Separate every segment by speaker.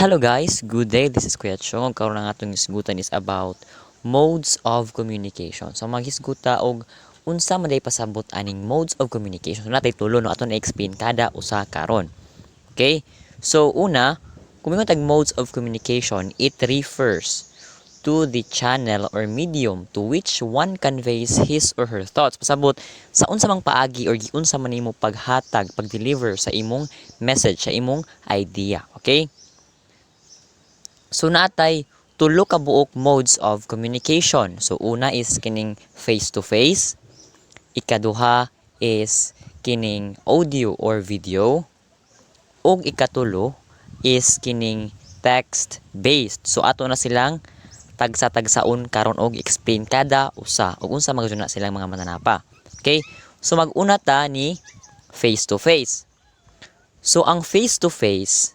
Speaker 1: Hello guys, good day. This is Kuya Chong. Karon, ang atong hisgutan is about modes of communication. So maghisgot ta og unsa man day pasabot aning modes of communication. So naa tay tulo, no, ato na explain kada usa karon. Okay? So una, kung mingon tag modes of communication, it refers to the channel or medium to which one conveys his or her thoughts. Pasabot sa unsa mang paagi or giunsa man nimo paghatag, pag-deliver sa imong message, sa imong idea. Okay? So naa tay tulo ka buok modes of communication. So una is kining face to face, ikaduha is kining audio or video, ug ikatulo is kining text based. So ato na silang tagsa-tagsaon karon og explain kada usa ug unsa man na silang mga mananapa. Okay? So mag-una ta ni face to face. So ang face to face,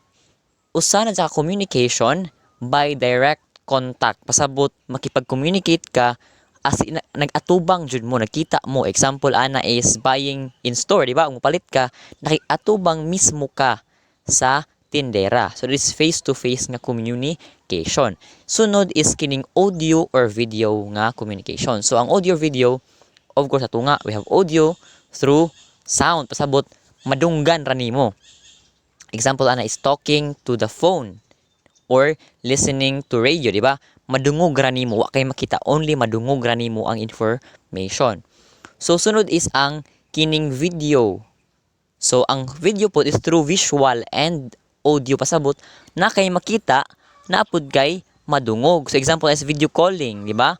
Speaker 1: usa na sa communication by direct contact. Pasabot makipag-communicate ka as in, nag-atubang jud mo, nagkita mo. Example ana is buying in store, di ba? Kung palit ka, nakiatubang mismo ka sa tindera. So this is face-to-face nga communication. Sunod is kining audio or video nga communication. So ang audio video, of course, ato nga, we have audio through sound. Pasabot madunggan ra nimo. Example ana is talking to the phone or listening to radio, di ba? Madungog ra nimo, wa kay makita, only madungog ra nimo ang information. So sunod is ang kining video. So ang video po is through visual and audio, pasabot na kay makita, naa pod kay madungog. So example is video calling, di ba?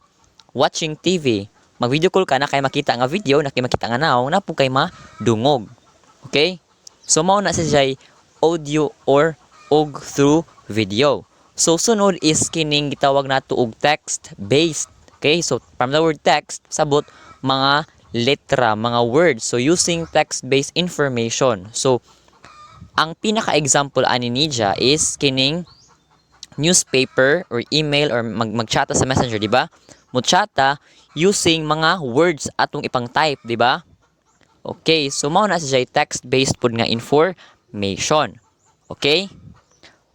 Speaker 1: Watching TV. Mag-video call ka, na kay makita nga video, na kay makita nga nawong, naa pod kay madungog. Okay? So mao na siya audio or og through video. So sunod is kining gitawag nato og text based. Okay? So from the word text, sabot mga letra, mga words. So using text-based information. So ang pinaka-example ani niya is kining newspaper or email or mag-chata sa Messenger, di ba? Mo-chata using mga words atong ipang-type, di ba? Okay, so mao na siya text-based pud nga information. Okay?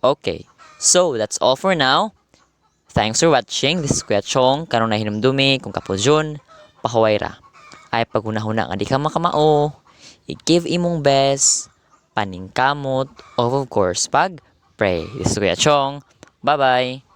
Speaker 1: Okay. So, that's all for now. Thanks for watching. This is Kuya Chong. Karon na hinumdumi kung kapuzyon, pahuway ra. Ay paghuna-huna nga di ka makamao, i-give imong best, paningkamot, of course, pag pray. This is Kuya Chong. Bye-bye.